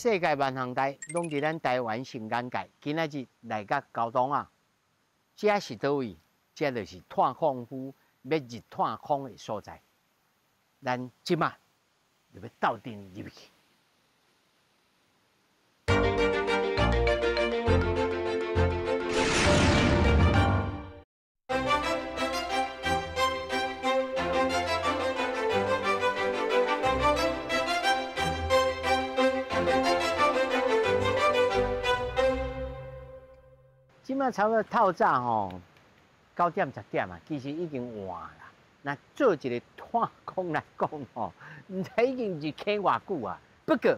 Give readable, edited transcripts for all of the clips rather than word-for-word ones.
世界萬項代攏佇咱台灣新眼界。今仔日來到高雄啊，這是佗位？這就是炭礦夫欲入炭礦的所在。咱這馬就欲鬥陣入去。這馬差不多透早吼9點10點啊，其實已經晚啦。若做一個炭礦來講吼，毋知已經是起偌久啊。不過，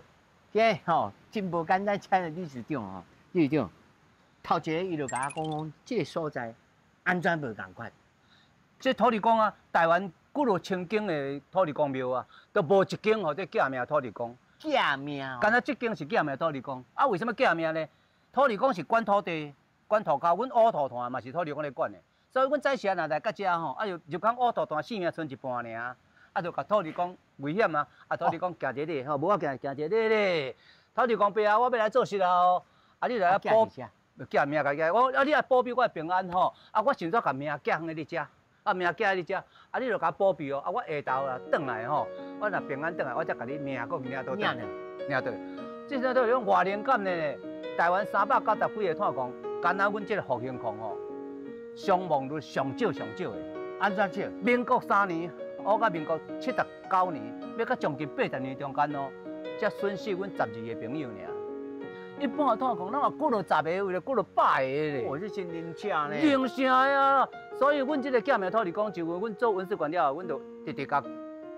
這吼真無簡單，請理事長吼，理事長頭一个伊就共我講講，這个所在按怎無仝款？這土地公啊，台灣幾落千間的土地公廟啊，都無一間號做寄命土地公。寄命？敢若這間是寄命土地公。啊，為啥物寄命呢？土地公是管土地、管塗跤，阮烏塗炭嘛是土地公咧管的。所以阮早時啊，若來到遮吼，啊，就入空烏塗炭性命賰一半爾，啊，就共土地公危險啊，啊，土地公行一个吼，無我行行一个咧。土地公伯啊，我欲來做事哦，啊，你來保，寄命共寄，我啊，你愛保庇我平安吼，啊，我先煞共命寄放佇你遮，啊，命寄佇你遮，啊，你就共我保庇哦，啊，我下晝啊，轉來吼，我若平安轉來，我才共你命閣領倒轉，領倒。這啥都是講偌靈感呢？台灣390幾个炭礦，敢若阮這个復興礦吼，傷亡率上少上少的。按怎少？民國3年，我到民國79年，欲到將近80年中間哦，才損失阮12个朋友爾。一般的炭礦，咱有幾落十个，有咧幾落百个咧。哦，這真靈巧呢。靈聲啊！所以，阮這个寄命土地公，就阮做文史館了後，阮就直直共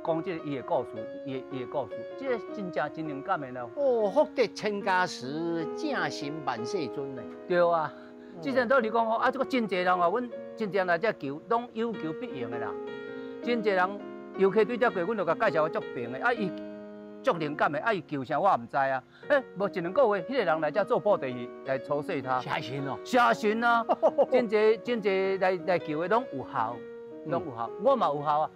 講這个伊的故事，伊的故事，這个真正真靈感的啦。哦，福德千家時，正神萬世尊呢。對啊，之前土地公吼，啊，這个真濟人哦，阮真濟人來遮求，攏有求必應的啦。真濟人遊客對遮過，阮就共介紹足平的，啊，伊足靈感的，啊，伊求啥我也毋知啊。欸，無一兩個月，彼个人來遮做布袋戲來酬謝他。邪神哦，邪神啊！真濟真濟來來求的攏有效，攏有效。我嘛有效啊。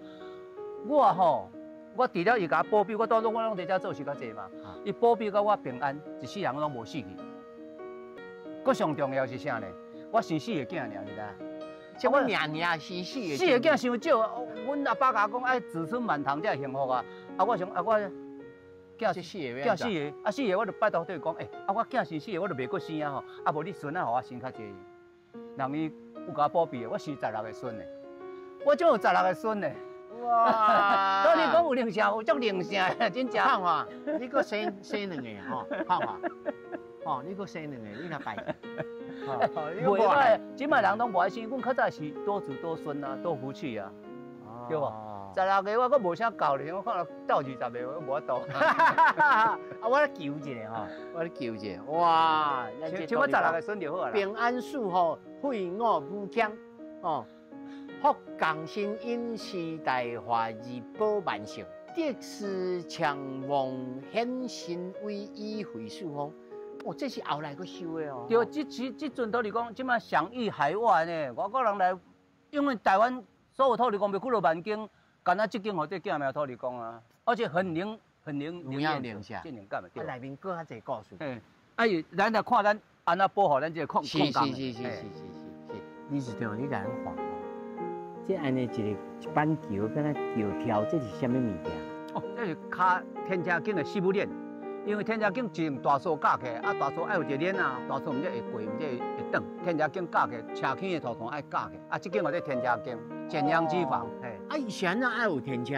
我吼，我除了伊共我保庇，我當初我攏佇遮做事較濟嘛。伊保庇到我平安，一世人攏無死去。閣上重要是啥呢？我生四个囝爾，你知影？啥物爾爾生四个？四个囝傷少，阮阿爸共我講愛子孫滿堂才會幸福啊。啊，我想啊，我囝四个，囝四个，啊四个我就拜託對講，欸，啊我囝生四个，我就袂閣生啊吼。啊無你孫仔予我生較濟，人伊有共我保庇的，我生16个孫的，我總有16个孫的。哇！所以你講有靈性，有足靈性的，真正。胖華，你閣生生兩个吼，胖華，哦，你閣生兩個，你若拜。袂歹，這擺人攏無愛生，阮較早是多子多孫啊，多福氣啊，對無？16个我閣無啥夠咧，我看鬥20个我無法度。啊，我來求一下吼，我來求一下，哇！像我16个孫就好啦。平安樹吼，歲五武強，哦，福降神隱士大化日保萬壽，得勢強旺顯神威以惠四方。哦，這是後來閣修的哦。對，這這這陣土地公，這馬享譽海外呢。外國人來，因為台灣所有土地公廟幾落萬間，敢若這間號做寄命土地公啊，而且很靈很靈靈驗靈聲，真靈感的。啊，內面閣較濟故事。嘿，啊伊，咱來看咱按怎保護咱這個礦礦工。是是是是是是是。理事長，你共咱看哦，這按呢一个一板橋，敢若橋跳，這是啥物物件？哦，這是卡天車間的四母鏈。因為天車間一用大索架起來，啊大索愛有一个鏈啊，大索毋知會過，毋知會斷。天車間架起來，車起的土炭愛架起來，啊這間號做天車間，簡陽機房。嘿，啊伊是按怎愛有天車？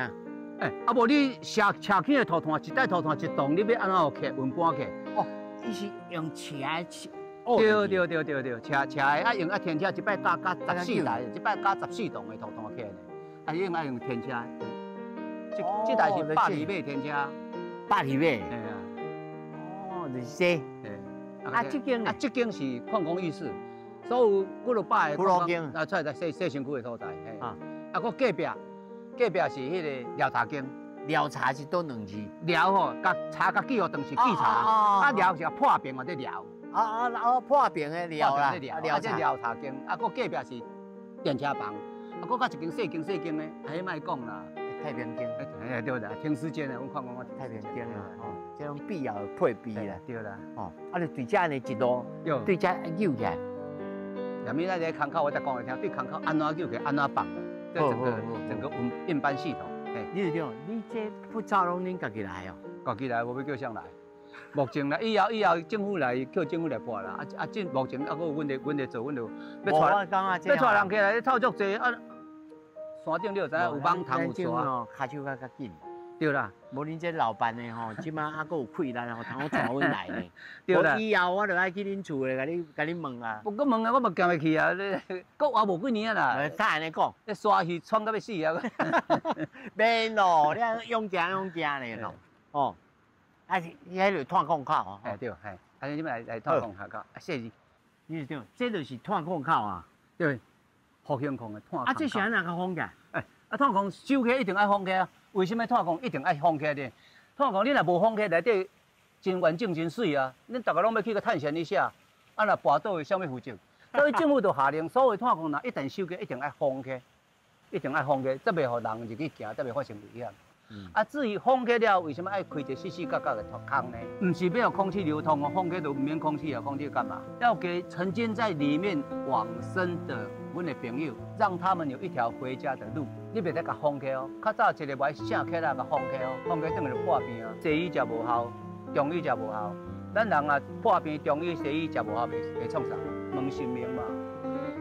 欸，啊無你車車起的土炭，一袋土炭一棟，你欲按怎予客運搬起？哦，伊是用車車。對對對對對，車車的啊用啊天車，一擺架架14台，一擺架14棟的土炭起來呢。啊用愛用天車，這這台是百二馬天車，百二馬。嘿啊。哦，就是這。啊，這間啊，這間是礦工浴室，所有幾落百个礦工啊，出來在洗洗身軀的所在。嘿啊，啊，閣隔壁，隔壁是彼个寮茶間。寮茶是佗兩字？寮吼，共茶共記號當是記茶，啊寮是破平或者寮。啊啊啊！破平的寮啦，寮茶。寮茶間，啊，閣隔壁是電車房，啊，閣較一間細間細間的，啊，彼莫講啦。太平間。哎，對啦，停屍間啊，阮看講我太平間啊，吼，這種必要的配備啦。對啦。吼，啊，就對這按呢一路，對這扭起來。下面咱佇空口，我才講予聽，對空口按怎扭起來，按怎放，這整個運運搬系統。你是講，你這步驟攏恁家己來哦？家己來，無欲叫誰來？目前啦，以後政府來叫政府來撥啦。啊啊，這目前猶閣有阮咧做，阮就欲帶欲帶人起來湊足濟啊。山頂你就知影有網塘有蛇。哦，跤手較較緊。對啦，無恁這老辦的吼，這馬猶閣有氣力吼，通好帶阮來呢。對啦。以後我就愛去恁厝咧，共你問啊。無閣問啊，我嘛行袂去啊！你閣活無幾年啊啦。哪按呢講？你沙魚喘到欲死啊！免咯，你按勇行勇行咧咯。哦，啊是，你彼就炭礦口哦。哎對，嘿，啊你來來炭礦口，啊謝謝。你是對，這就是炭礦口啊。對，復興礦的炭礦。啊，這是按怎共封起來？哎，啊炭礦收起來一定愛封起來啊。為什麼炭礦一定愛封起來呢？炭礦你若無封起來，內底真完整真媠啊！恁逐个攏欲去閣探險一下，啊若跋倒會啥物負責？所以政府就下令，所有炭礦若一旦收起來，一定愛封起來，一定愛封起來，才袂予人入去行，才袂發生危險。啊，至於封起了後，為什麼愛開一個四四角角的空呢？毋是欲予空氣流通哦，封起就毋免空氣啊，空氣幹嘛？要給曾經在裡面往生的阮的朋友，讓他們有一條回家的路。你袂使共封起哦，較早一個無愛寫起來共封起哦，封起等於就破病啊。西醫食無效，中醫食無效。咱人啊破病，中醫西醫食無效，袂創啥？問神明嘛，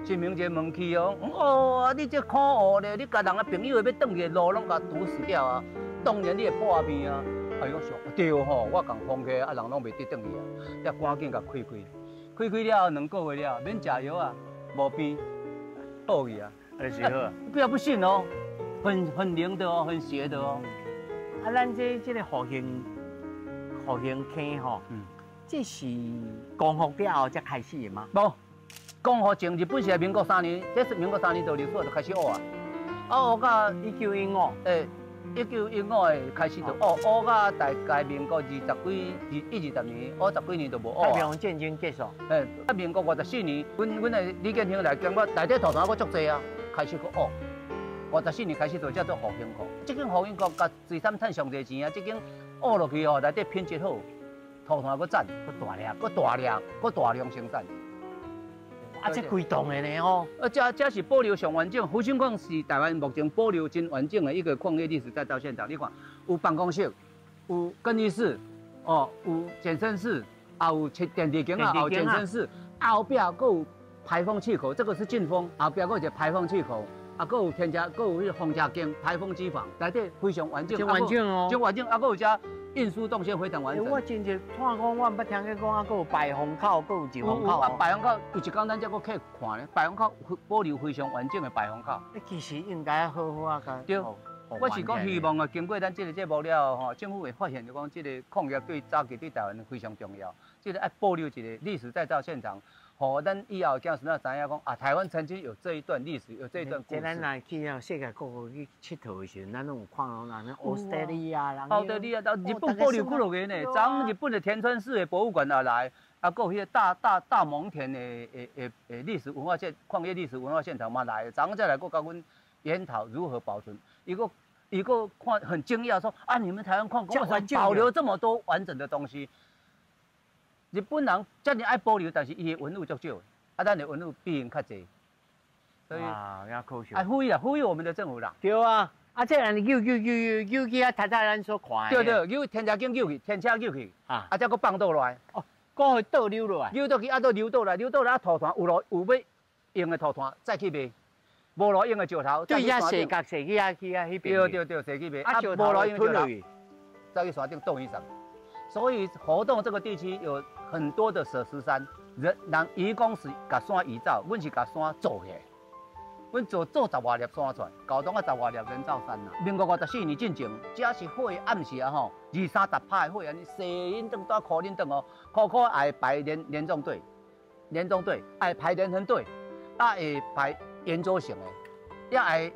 神明一个問去哦，哦，你這可惡咧，你共人的朋友欲轉去的路攏共堵死掉啊！當然你會破病啊！哎呦，想對吼，我共封起，啊人攏袂得轉去啊，才趕緊共開開，開開了後2個月了，免食藥啊，無病，好去啊！啊是好，不要不信哦，很靈的哦，很邪的哦。啊，咱這個復興坑吼，這是光復了後才開始的嗎？無，光復前日本是民國三年，這是民國三年就歷史就開始挖啊，啊挖到1915，欸，1915的開始就挖，挖到大概民國二十幾二一二十年，挖十幾年就無挖。太平洋戰爭結束。欸，啊，民國54年，阮的李建興來感覺內底土團閣足濟啊，開始閣挖。54年開始就叫做復興礦。這間復興礦共水產趁上濟錢啊！這間挖落去吼，內底品質好，土炭閣讚，閣大粒，閣大粒，閣大量生產。啊，這規棟的呢吼，啊，這是保留上完整，復興礦是台灣目前保留真完整的一個礦業歷史再造現場。你看，有辦公室，有更衣室，哦，有健身室，也有電視間啊，有健身室，後壁閣有排風氣口，這個是進風，後壁閣有一個排風氣口，啊，閣有天車，閣有彼個風車間、排風機房，內底非常完整，真完整哦，真完整，啊，閣有遮運輸動線非常完整。我真濟炭礦，我毋捌聽見講啊，閣有排風口，閣有入風口。啊，排風口有一工咱才閣去看咧，排風口保留非常完整的排風口。其實應該好好啊，對，我是講希望啊，經過咱這個節目了後，吼，政府會發現就講這個礦業對早期對台灣非常重要，這個愛保留一個歷史再造現場。予咱以後子孫仔知影講啊，台灣曾經有這一段歷史，有這一段故事。這咱若去啊世界各國去𨑨迌的時陣，咱攏有看到人澳大利亞人。澳大利亞到日本保留幾落個呢？昨日本的田川市的博物館也來，啊，閣有彼個大蒙田的歷史文化現礦業歷史文化現場嘛來，昨昏才來閣共阮研討如何保存。伊閣看很驚訝說啊，你們台灣礦工為什麼保留這麼多完整的東西？日本人遮爾愛保留，但是伊的文物足少，啊，咱的文物比𪜶較濟，所以愛呼籲啊，呼籲我們的政府啦。對啊，啊，這人扭扭扭扭扭去啊，頭拄咱所看的。對對，扭天車間扭去，天車扭去，啊，才閣放倒來。哦，閣予倒溜落來。扭倒去，啊，閣溜倒來，溜倒來啊，土炭有路有欲用的土炭再去賣，無路用的石頭。對遐踅角踅去遐去遐彼邊。對對對，踅去賣。啊，無路用石頭，再去山頂倒去送。所以活動這個地區有很多的瀉石山，人伊講是共山移走，阮是共山做起來。阮做十外粒山出來，高東啊十外粒人造山啦。民國54年進前，這是火暗時啊吼，二三十拍的火按呢，踅恁轉帶箍恁轉哦，箍箍愛排聯縱隊，聯縱隊愛排連橫隊，啊會排圓桌型的，也會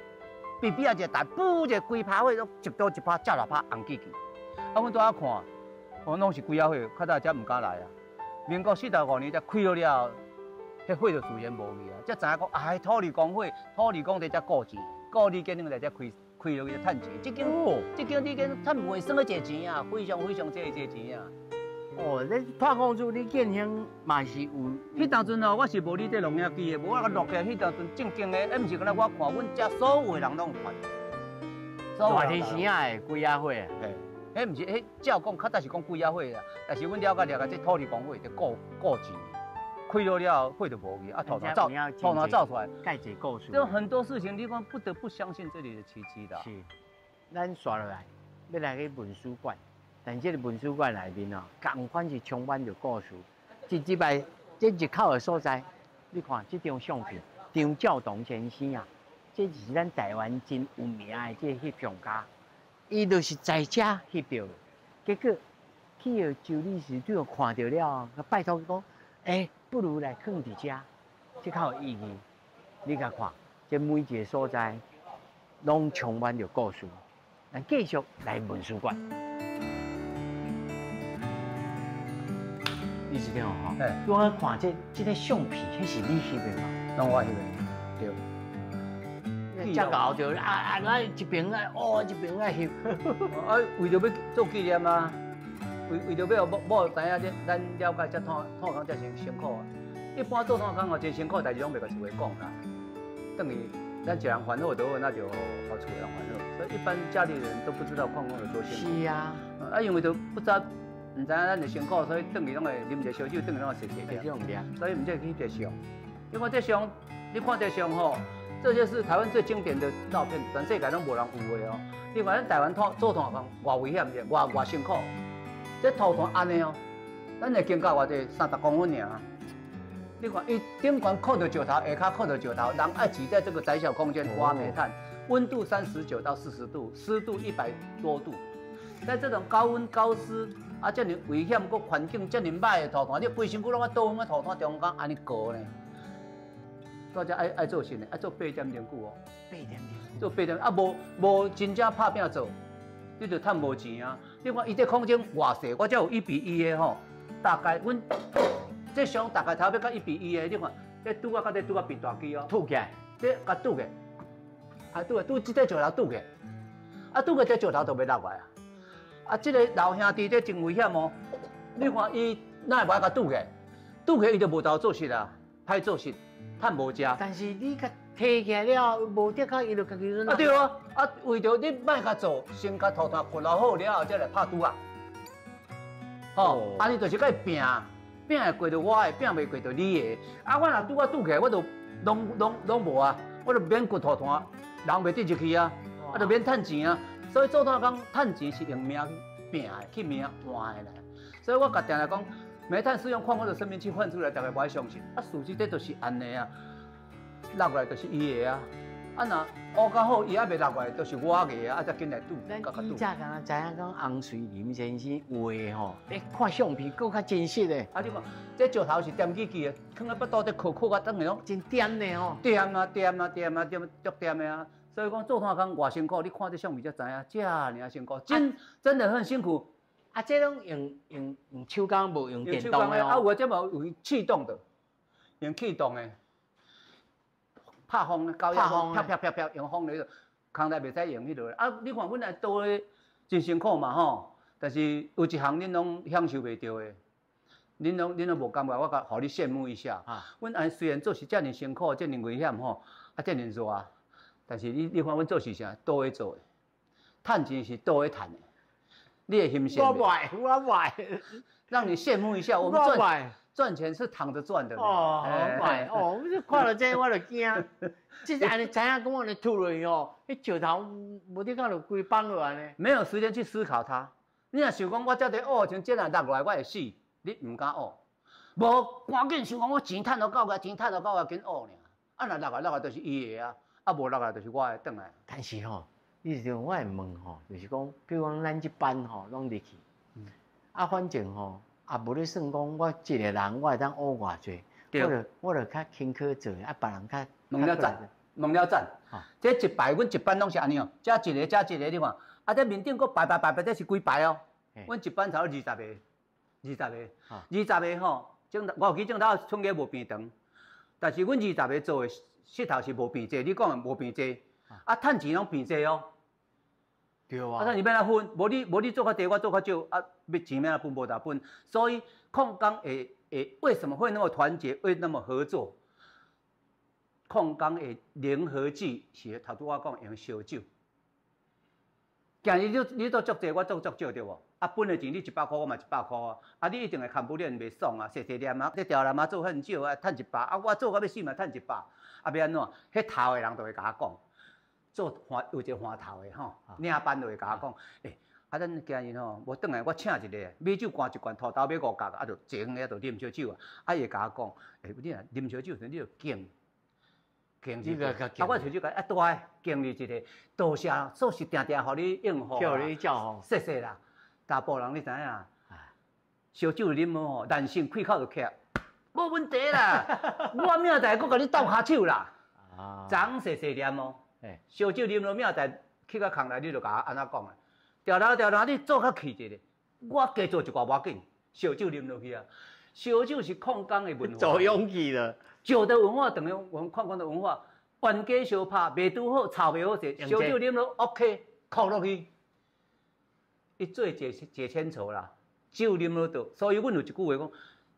比比啊一個大，噗一個規拍火攏一刀一拍，接六拍紅記記。啊，阮拄仔看。我攏是幾仔歲，較早才毋敢來啊。民國45年才開好了後，彼火就自然無去啊。才知影講啊，彼土地公火，土地公佇遮顧錢，顧李建興來遮開開落去就趁錢。這間這間你間趁袂算個濟錢啊，非常非常濟濟錢啊。哦，這炭礦主你建興嘛是有。彼當陣哦，我是無你這錄影機的，無我錄起來。彼當陣正經的，毋是干焦我看，阮遮所有的人攏有看。大天生仔的鬼仔火啊！嘿，彼毋是，彼照講較早是講鬼仔火啦，但是阮了解了解，這土地公火就顧顧錢，開落了後火就無去，啊土炭走，土炭走出來，蓋一個故事。這很多事情，你講不得不相信這裡的奇蹟啦。是，咱紲落來，欲來去文史館，但這個文史館內面哦，仝款是充滿著故事。一入來，這入口的所在，你看這張相片，張照堂先生啊，這是咱台灣真有名的這個翕相家，伊就是在遮翕著的。結果去予周女士拄看著了，拜託伊講，欸，不如來囥佇遮，這較有意義。你共看，這每一個所在，攏充滿著故事。咱繼續來文史館。你是這樣吼？我看這這個相片，彼是你翕的嗎？攏我翕的，對。遮𠢕就啊啊，咱一邊愛哦，一邊愛翕。啊，為著欲做紀念啊，為為著欲予某某知影，咱了解這炭炭工遮辛辛苦啊。一般做炭工哦，真辛苦，代誌攏袂共厝的講啦。等於咱一人煩惱就好，那就予厝的人煩惱。所以一般家裡人都不知道礦工有多辛苦。是啊。啊，因為都不知。毋知影咱的辛苦，所以轉去攏會啉一個燒酒，轉去攏會踅踅點。所以毋才去翕這相。你看這相，你看這相吼，這些是台灣最經典的照片，全世界攏無人有的哦。你看咱台灣炭做炭工，偌危險者，偌偌辛苦。這土炭按呢哦，咱的間隔偌濟，30公分爾。你看伊頂懸靠著石頭，下跤靠著石頭，人愛擠在這個窄小空間挖煤炭，溫度39到40度，濕度100多度，在這種高溫高濕。啊，遮爾危險，閣環境遮爾歹的土炭，你規身軀攏愛倒阮土炭中間按呢過呢？大家愛愛做啥呢？愛做八點鐘久哦。八點鐘。做八點啊，無無真正拍拚做，你就趁無錢啊！你看伊這空間偌細，我才有1比1的吼，大概阮這相大概頭尾較1比1的，你看這拄仔佮這拄仔變大支哦。拄起來，這共拄起，啊拄起拄這塊石頭拄起，啊拄起這石頭就袂落來啊。啊，這個老兄弟這真危險哦！你看伊哪會無愛共拄起？拄起伊就無豆做實啊，歹做實，趁無食。但是你共提起來了，無得較伊就家己。啊對啊，啊為著你莫共做，先共土炭掘落好了後，才來拍拄仔。吼，按呢就是共伊拚，拚會過就我的，拚袂過就你的。啊，我若拄仔拄起來，我就攏攏攏無啊，我就免掘土炭，人袂得入去啊，啊就免趁錢啊。所以做炭工趁錢是用命去拚的，去命換的來。所以我共定定講，煤炭是用礦工的生命去換出來，大家無愛相信。啊，事實這就是按呢啊，落來就是伊的啊。啊，若烏較好，伊猶袂落來，就是我的啊，啊，才緊來拄。咱以前敢若知影講洪瑞麟先生畫吼，欸，看相片閣較真實的。啊，你看這石頭是踮起去的，囥佇腹肚佇磕磕啊，等於攏真踮的吼。踮啊踮啊踮啊踮，足踮的啊。所以講做炭工偌辛苦，你看這相片才知影，遮爾辛苦，真真的很辛苦。啊，這攏用用用手工，無用電動的哦。啊，有的這嘛有氣動的，用氣動的，拍風高壓風，啪啪啪啪，用風來，空內袂使用彼落。啊，你看阮來倒的真辛苦嘛吼，但是有一項恁攏享受袂著的，恁攏恁攏無感覺，我共予你羨慕一下。阮按雖然做是遮爾辛苦，遮爾危險吼，啊，遮爾熱。但是你你看阮做是啥？倒咧做的，趁錢是倒咧趁的，你會欣羨？我袂，我袂，讓你羨慕一下。我們賺賺錢是躺着賺的。哦，袂哦，我看著這我就驚。這是按呢知影講按呢吐落去哦，彼石頭無得講就規崩落來呢。沒有時間去思考它。你若想講我這佇挖，像這若落來我會死，你毋敢挖。無，趕緊想講我錢趁予夠個，錢趁予夠個，緊挖爾。啊，若落來落來就是伊的啊。啊，無落來就是我的轉來。但是吼，你是我會問吼，就是講，比如講咱這班吼攏入去，啊，反正吼也無咧算講我一個人我會當挖偌濟，我就我就較輕巧做，啊，別人較。問了讚，問了讚。這一排阮一班攏是按呢哦，這一個，這一個，你看，啊，這面頂閣排排排排，這是幾排哦？阮一班差不多二十個，二十個，二十個吼，正我有記正頭春節無變長，但是阮二十個做的。勢頭是無變濟，你講的無變濟，啊，趁錢攏變濟哦。對啊。啊，咱是欲按怎分？無你做較濟，我做較少，啊，欲錢欲按怎分無大分。所以礦工會為什麼會那麼團結，會那麼合作？礦工的聯合劑是頭拄我講用燒酒。今日你做足濟，我做足少對無？啊，分的錢你100箍，我嘛100箍啊！啊，你一定會看不練袂爽啊，細細念啊，這條男仔做很少啊，趁一百啊，我做到欲死嘛，趁一百，啊，欲按怎？彼頭的人就會共我講，做番有一個番頭的吼，領班就會共我講，欸，啊，咱今日吼無轉來，我請一個米酒灌一罐，土豆買五角，啊，就坐遠遐就啉燒酒啊，啊，伊會共我講，欸，你若啉燒酒時，你就敬。敬一個，啊，我燒酒共啊大个敬你一個，多謝，煞是定定予你應付，叫你照顧，謝謝啦。查埔人你知影？燒酒啉吼，男性開口就起來，無問題啦。我明仔載閣共你鬥跤手啦。昨昏細細念哦，燒酒啉落明仔載去到空內，你就共我按怎講啊？牢牢牢牢，你做較氣一下，我加做一寡無要緊，燒酒啉落去啊。燒酒是礦工的文化，做勇氣了。舊的文化等於我們礦工的文化，冤家相拍，袂拄好，吵袂好勢，燒酒啉落 OK，扣落去。伊做解解千愁啦，酒啉落倒，所以阮有一句話講：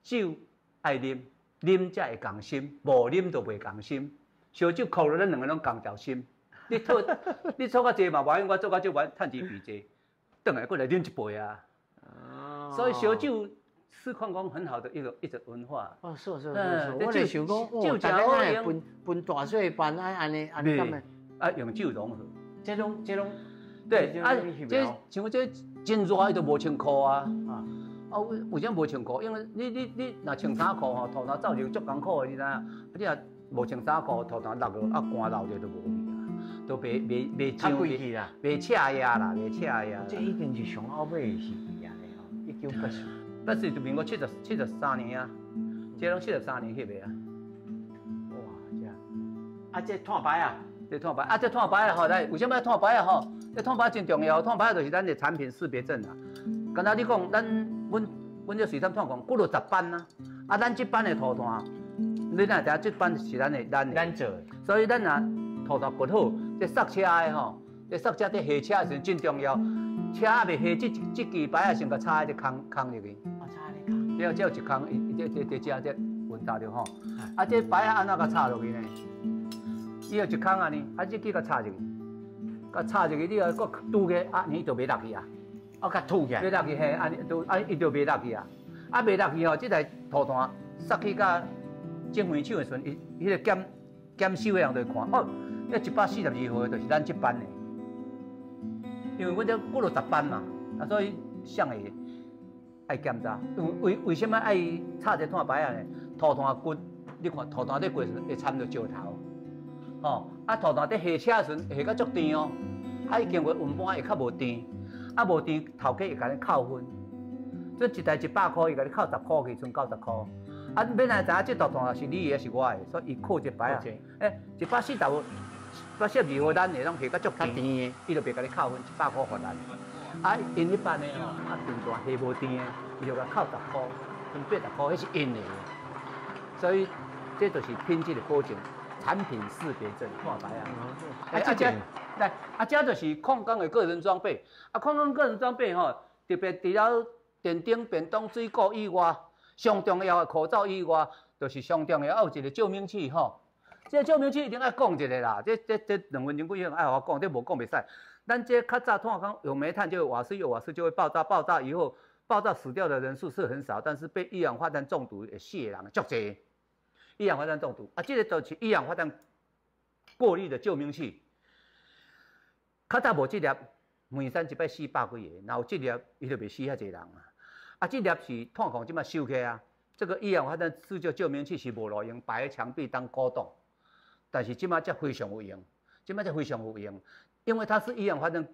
酒愛啉，啉才會共心，無啉就袂共心。燒酒扣落，咱兩个攏共條心。你做較濟嘛，無要緊，我做較少，我趁錢比濟，轉來閣來啉一杯啊。所以燒酒是礦工很好的一種文化。哦，是是是是，我就想講，哦，大家會分分大細班，啊，按呢按呢咁啊，用酒融合。這種，對啊，這像這真熱，伊就無穿褲啊。啊，為啥無穿褲？因為你若穿衫褲吼，塗炭走就足艱苦的，你知影？你若無穿衫褲，塗炭落落啊，汗流著就無味啊，都袂袂袂上袂赤呀啦，袂赤呀。這已經是上後尾的時期啊，吼，1984。但是就民國73年啊，這攏73年翕的啊。哇，這啊，這炭牌啊，這炭牌啊，這炭牌啊吼，來，為啥物炭牌啊吼？這炭牌真重要，炭牌就是咱的產品識別證啊。敢若你講，咱阮這水產炭礦幾落十班啊，啊，咱這班的塗炭，你若知影這班是咱的，咱的。咱做的。所以咱若塗炭掘好，這剎車的吼，這剎車佇下車的時陣真重要，車猶未下，這支牌仔先共插佇這空空入去。對，這有一空，伊這這這這這穩搭著吼。啊，這牌仔按怎共插落去呢？伊有一空按呢，啊，這支共插入去，共插入去，你啊閣拄個，啊，伊就袂落去啊。哦，共吐起來。袂落去嘿，按呢都啊，伊就袂落去啊。啊，袂落去吼，這台塗炭煞去到指揮手的時陣，伊彼個檢檢修的人就會看，哦，這142號的就是咱這班的，因為阮這幾落十班嘛，啊，所以誰會愛檢查？因為為什麼愛插這炭牌仔呢？塗炭掘，你看塗炭佇掘時陣會摻著石頭，吼，啊塗炭佇下車時陣下甲足甜哦，啊伊經過運搬會較無甜，啊無甜頭家會共你扣分，這一台100箍，伊共你扣十箍去，剩90箍。啊，欲按怎知影這塗炭是你的還是我的？所以伊扣這牌仔，欸，140、142號咱的攏下甲足甜的，伊就袂共你扣分，100箍予咱。啊，𪜶彼班的吼，啊，平大下無甜的，伊就共扣十箍，分80箍，彼是𪜶的。所以這就是品質的保證，產品識別證，炭牌仔。啊，這來，啊，這就是礦工的個人裝備。啊，礦工個人裝備吼，特別除了電燈、便當、水果以外，上重要的口罩以外，就是上重要還有一個照明器吼。這個照明器一定愛講一下啦，這2分鐘幾愛予我講，這無講袂使。咱這較早炭礦有煤炭就有瓦斯，有瓦斯就會爆炸，爆炸以後爆炸死掉的人數是很少，但是被一氧化碳中毒會死的人足濟。一氧化碳中毒啊，這個就是一氧化碳過濾的救命器。較早無這粒，煤山一擺死百幾個，若有這粒，伊就袂死遐濟人啊。啊，這粒是炭礦這擺收起啊。這個一氧化碳自救救命器是無路用，擺佇牆壁當古董。但是這擺才非常有用，這擺才非常有用，因為它是一氧化碳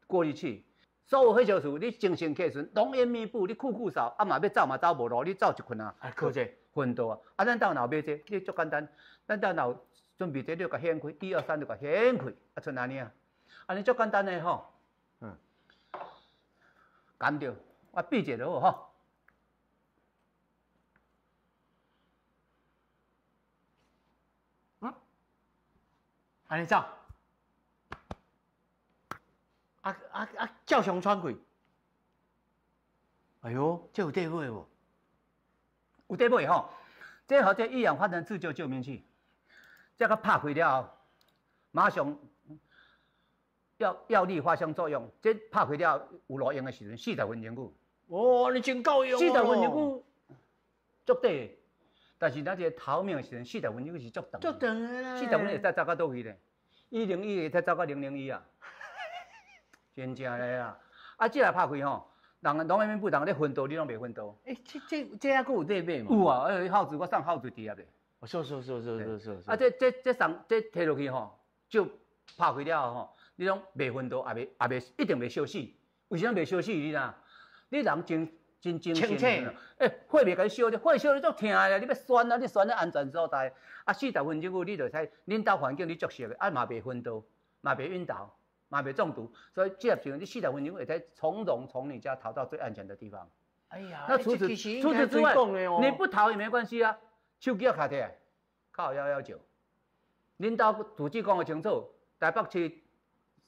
過濾器。所有火燒厝，你精神去時陣，濃煙密布，你褲褲掃，啊嘛欲走嘛走無路，你走一困啊，啊，靠這昏倒啊！啊，咱兜若有買這個，你足簡單，咱兜若有準備這個，你就共掀開，一二三就共掀開，啊，賰按呢啊，按呢足簡單的吼。幹著，我比一下就好吼。按呢走，啊啊啊！照常喘氣。哎喲，這有底尾無？有底尾吼，這號這一氧化碳自救救命器，這個拍開了後，馬上藥力發生作用。這拍開了有路用的時陣，四十分鐘久。哦，你真夠用。四十分鐘久，足短的。但是咱這個逃命的時陣，四十分鐘是足長。足長的啦。四十分鐘會使走到佗去咧？101會使走到001啊！真正的啦。啊，這個拍開吼，人攏會免不，人咧昏倒，你攏袂昏倒。欸，這還閣有底買無？有啊，欸，孝子我送孝子佇遐咧。哦，是是是是是是。啊，這送這提落去吼，就拍開了後吼，你攏袂昏倒，也袂一定袂燒死。為啥袂燒死？你知？你人真真精神。清醒。欸，火袂共你燒，火燒你足疼的，你欲訕啊，你訕咧安全所在。啊，四十分鐘久，你就使恁兜環境你足熟的，啊嘛袂昏倒，嘛袂暈倒，嘛袂中毒。所以這個時陣你四十分鐘會使從容從你家逃到最安全的地方。哎呀，那除此之外，你不逃也沒關係啊。手機仔卡起來，敲119。恁兜住址講得清楚，台北市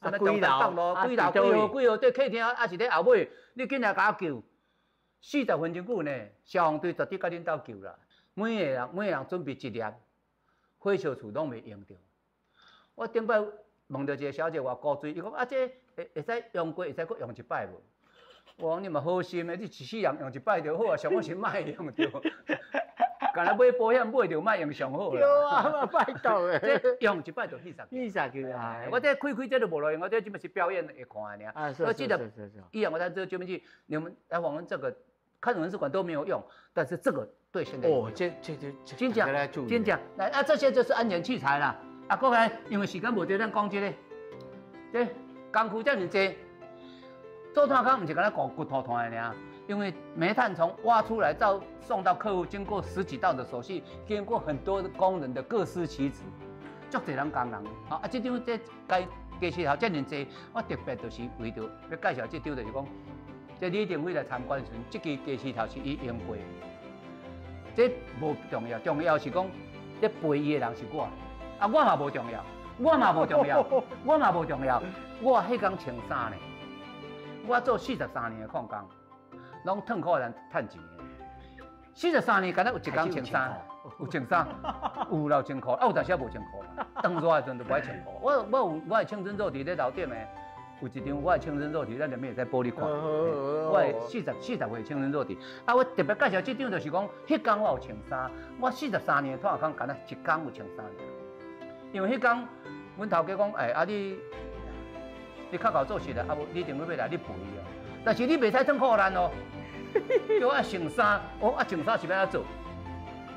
啥物中山北路幾樓幾號幾號，佇客廳抑是佇後尾，你緊來共我救。四十分鐘久呢，消防隊絕對共恁兜救啦。每個人準備一粒火燒厝攏袂用著。我頂擺問著一個小姐偌古錐，伊講啊，這會使用過，會使閣用一擺無？我講你嘛好心的，你一世人用一擺就好啊，上好是莫用著。干焦買保險買著莫用上好啦。對啊，拜託的。這用一擺就去煞。去煞去啊！我這開開這都無路用，我這這嘛是表演會看的爾。啊，是是是是。一氧化碳這救命器，你們來訪問這個，看文史館都沒有用，但是這個對現在哦，這真正真正來啊，這些就是安全器材啦。啊，閣來因為時間無多，咱講這個，這工具遮爾濟，做炭礦毋是干焦掘土炭的爾，因為煤炭從挖出來到送到客戶，經過十幾道的手續，經過很多工人的各司其職，足濟人工人。啊，這張這該機器頭遮爾濟，我特別就是為著欲介紹這張，就是講，這李登輝來參觀時，這支機器頭是伊用過的。這無重要，重要是講，這陪伊的人是我。啊，我嘛無重要，我嘛無重要，我嘛無重要。我彼工穿衫呢，我做43年的礦工，攏褪褲人趁錢的。四十三年，敢若有一工穿衫，有穿衫，有啦有穿褲，啊有當時也無穿褲啦。當熱的時陣就無愛穿褲。我有我的青春肉體咧樓頂的，有一張我的青春肉體，咱裡面會使玻璃看。我的40歲青春肉體。啊，我特別介紹這張就是講，彼工我有穿衫，我四十三年的炭礦，敢若一工有穿衫。因為彼工，阮頭家講，欸，啊你較𠢕做事啦，啊無李登輝欲來，你陪伊哦。但是你袂使褪褲爛哦，叫我穿衫，哦啊穿衫是欲按怎做？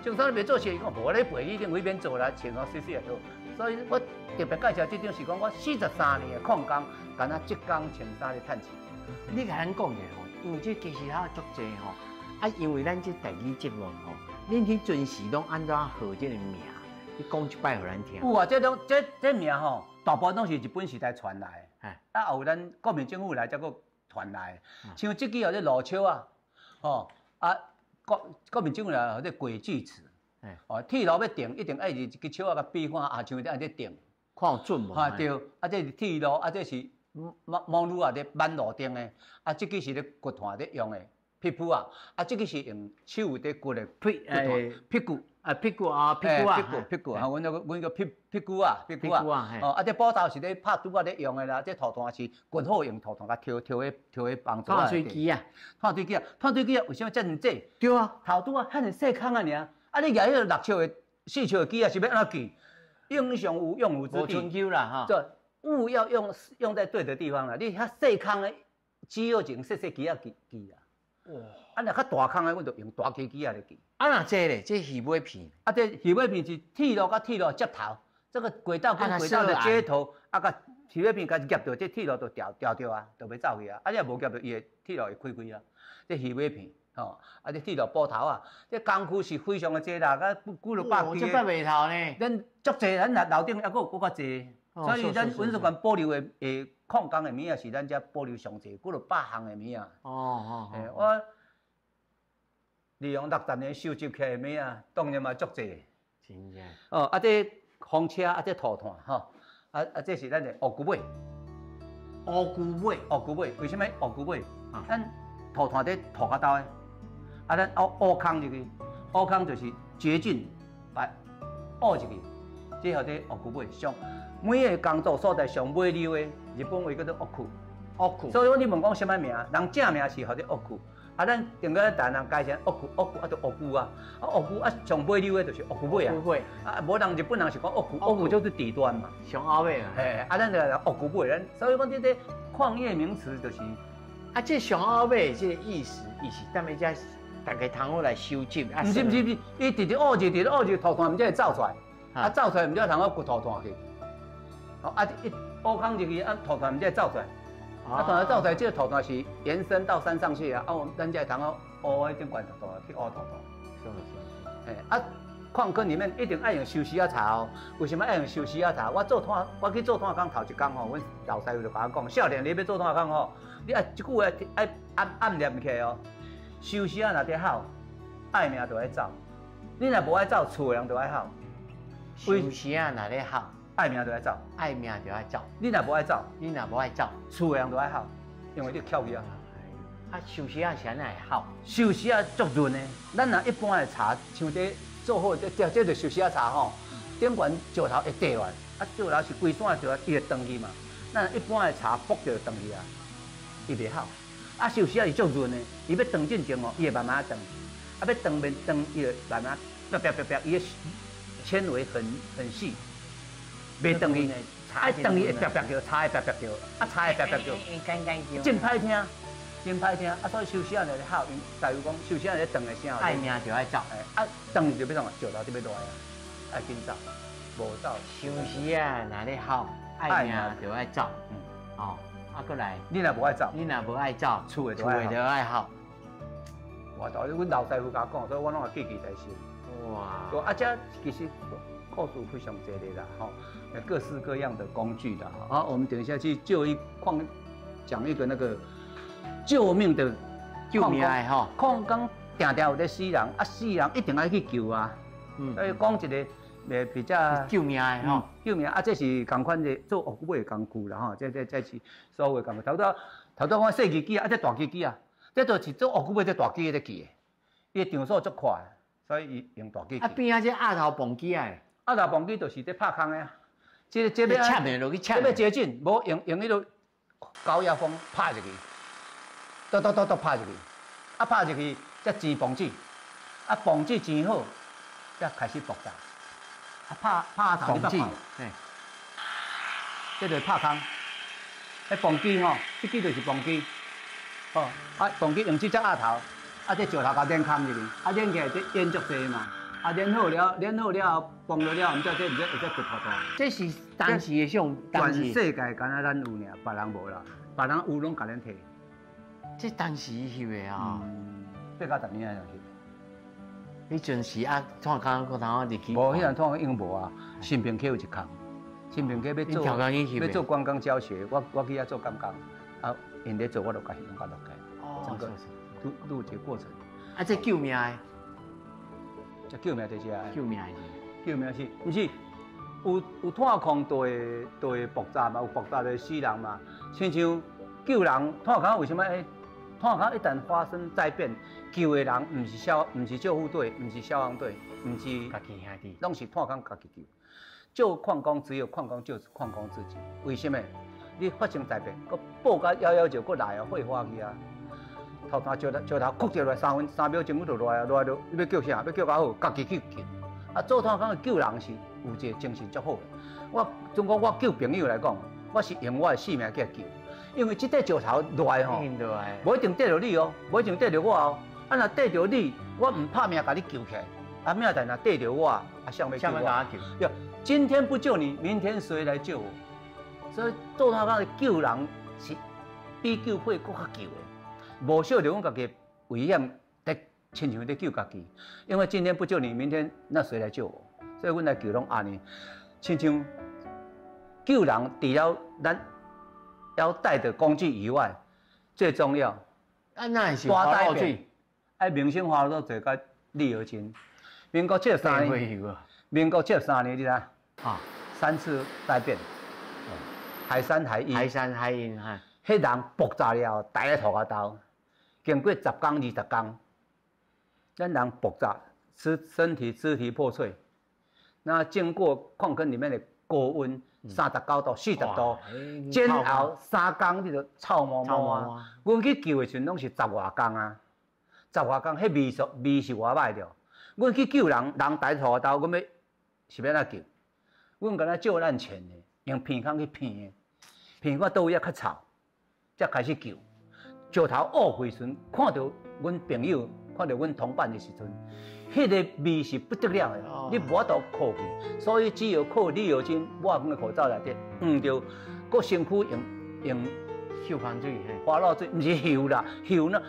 穿衫你袂做事，伊講無咧陪李登輝免做啦，穿衫媠媠就好。所以我特別介紹這張是講我四十三年的礦工，敢若這工穿衫咧趁錢。你共咱講者吼，因為這其實還足濟吼，啊，因為咱這台語節目吼，恁彼陣時攏按怎號這個名？你講一擺予咱聽。有啊，這種這名吼，大部分攏是日本時代傳來的，啊，後咱國民政府來才閣傳來的。像這支號做路鍬啊，吼啊，國民政府來號做軌跡尺，哦，鐵路欲定一定愛一支鍬仔共比看啊，像按呢定，看有準無？哈對，啊這是鐵路，啊這是摩女仔咧挽路燈的，啊這支是咧掘炭咧用的劈斧仔，啊這支是用手佇掘的劈劈骨。啊，屁股啊，屁股啊，屁股屁股啊，阮叫屁屁股啊，屁股啊，哦，啊，這斧頭是咧拍拄仔咧用的啦，這土炭是掘好用土炭共挑挑彼挑彼幫助。炭水機啊，炭水機啊，炭水機啊，為啥物遮爾濟？對啊，頭拄仔遐爾細空啊爾，啊，你舉彼個六尺的、四尺的機仔是欲按怎記？英雄無用武之地。無春秋啦，哈。這物要用在對的地方啦，你遐細空的，只好用細細機仔記記啊。哇！啊，若較大空的，阮就用大支機仔來記。啊，若這咧，這魚尾片。啊，這魚尾片是鐵路佮鐵路接頭，這個軌道跟軌道的接頭，啊，共魚尾片共夾著，這鐵路就掉掉著啊，就欲走去啊。啊，你若無夾著，伊會鐵路會開開啊。這魚尾片，吼，啊，這鐵路捕頭啊，這工具是非常的濟啦，佮幾落百支。這百袂頭呢？咱足濟，咱若樓頂猶閣有閣較濟。所以咱文史館保留的礦工的物仔是咱遮保留上濟，幾落百項的物仔。哦哦。我利用60年收集起來的物仔，當然嘛足濟。真正。哦，啊，這風車，啊，這土炭，吼，啊啊，這是咱的烏龜尾。乌龜尾，乌龜尾，為啥物烏龜尾？啊。咱土炭佇塗跤兜的，啊，咱挖挖空入去，挖空就是捷徑，把挖入去，這號做烏龜尾。上每一個工作所在上尾溜的，日本話叫做屋庫。屋庫。所以你問講啥物名？人正名是號做屋庫，啊，咱定個台南人改成屋庫，屋庫啊，就烏龜啊，啊烏龜啊上尾溜的就是烏龜尾啊。烏龜尾。啊，無人日本人是講屋庫，屋庫就是底端嘛。上後尾啊。嘿，啊，咱就烏龜尾，咱所以講這個礦業名詞就是。啊，這上後尾這個意思，伊是踮咧遮，大家通好來收集。毋是毋是毋是，伊直直挖住，直直挖住土炭，毋才會走出來。啊，走出來毋才通好掘土炭去。哦，啊，一挖空入去，啊，土炭毋才會走出來。啊，土炭走出來，這個土炭是延伸到山上去啊。啊，我咱才會通好挖彼頂懸土炭去挖土炭。是是。嘿，啊，礦坑裡面一定愛用壽司仔柴哦。為什麼愛用壽司仔柴？我做炭，我去做炭工頭一工吼，阮老師傅就共我講：少年，你欲做炭工吼，你愛這句話愛暗暗念起來哦。壽司仔若佇吼，愛命就愛走。你若無愛走，厝的人就愛吼。壽司仔若咧吼，愛命就愛走。愛命就愛走。你若無愛走，你若無愛走，厝的人就愛吼，因為你翹起啊。啊，壽司仔是按怎會吼？壽司仔足潤的，咱若一般的柴，像這做好這這這就壽司仔柴吼，頂懸石頭會跌落來，啊，石頭是規山石頭，伊會斷去嘛。咱一般的柴剝就斷去啊，伊袂吼。啊，壽司仔是足潤的，伊欲斷進前哦，伊會慢慢斷，啊，欲斷免斷，伊會慢慢啪啪啪啪，伊的纖維很細，袂斷去，愛斷去會啪啪叫，柴會啪啪叫，啊，柴會啪啪叫，乾乾叫，真歹聽，真歹聽。啊，所以壽司仔若咧吼，𪜶大夫講壽司仔咧斷的聲，愛命就愛走，啊，斷就欲創啊，石頭就欲落來啊，愛緊走，無走。壽司仔若咧吼，愛命就愛走，嗯，哦。啊，閣來，你若無愛走，你若無愛走，厝的厝的就愛吼。我頭阮老師傅共我講，所以我攏會記記在心。哇！啊，這其實故事非常濟的啦，吼，各式各樣的工具啦。好，我們等一下去救一礦，講一個那個救命的救命的吼。礦工定定有咧死人，啊死人一定愛去救啊。嗯。所以講一個。比較救命的吼，救命啊！這是仝款的做烏龜尾的工具啦吼，這是所有的工具。頭拄頭拄講細機器啊，這大機器啊，這就是做烏龜尾這大機器咧锯的，伊的場數足快，所以伊用大機器。啊，邊仔這鴨頭泵機啊，鴨頭泵機就是咧拍空的啊，這這欲插的落去插，這欲接近，無用用彼个高壓風拍入去，嘟嘟嘟嘟拍入去，啊拍入去才煎磅子，啊磅子煎好，才開始爆炸。拍拍頭，你捌看？嘿，這就是拍空。彼泵機吼，這支就是泵機。吼，啊，泵機用這隻鴨頭，啊，這石頭共碾空入去，啊，碾起來這煙足濟嘛。啊，碾好了，碾好了後，泵落了後，毋才這毋才會使掘土炭。這是當時的上，全世界敢若咱有爾，別人無啦，別人有攏共咱提。這當時翕的啊，八九十年代就翕。彼陣時啊，炭坑閣通入去。無，彼陣炭坑已經無啊。新平溪有一空，新平溪欲做欲做觀光教學，我去遐做監工，啊，𪜶咧做，我就共翕攏共錄起來。哦，整個錄錄這個過程。啊，這救命的，這救命就是啊。救命的是。救命是，毋是有炭礦就會爆炸嘛，有爆炸就會死人嘛。親像救人炭坑為啥物會？炭坑一旦發生災變，救的人毋是救護隊，毋是消防隊，毋是家己兄弟，攏是炭工家己救。救礦工只有礦工救礦工自己。為什麼？你發生災變，閣報甲119，閣來啊，火化去啊。頭炭石頭石頭哭著來，3分3秒鐘，阮就來啊，來就你欲救啥？欲救較好，家己去救。啊，做炭工的救人是有一個精神足好的。我總講我救朋友來講，我是用我的性命去救。因為這塊石頭落吼，無一定綴著你哦，無一定綴著我哦。啊，若綴著你，我毋拍命共你救起來。啊，明仔載若綴著我，啊，誰欲救我？救？今天不救你，明天誰來救我？所以做炭工的救人是比救火閣較救的。無小著阮家己危險，佇親像佇救家己。因為今天不救你，明天那誰來救我？所以阮來救攏按呢，親像救人，除了咱要帶的工具以外，最重要。啊，那是花露水，愛明星花露水佮鋰合金。民國73年，民國73年，你知？啊，三次災變。海山海鹰，海山海鹰哈，彼人爆炸了，刣咧涂跤兜，经过10工20工，咱人爆炸，身体肢体破碎。那经过矿坑里面的高温，39度、40度，煎熬3工，你就臭毛毛啊！阮去救的时阵拢是十外工啊，十外工，彼味素味是偌歹著。阮去救人，人刣涂跤兜，阮欲是欲按怎救？阮敢若救难钱的，用鼻孔去闻的，闻看佗位仔較臭，才開始救。石頭挖開時陣，看著阮朋友，看著阮同伴的時陣，彼個味是不得了的，你無法度靠去，所以只有靠旅遊精抹阮的口罩內底，聞著，閣身軀用用嗅香水，花露水，毋是嗅啦，嗅呢，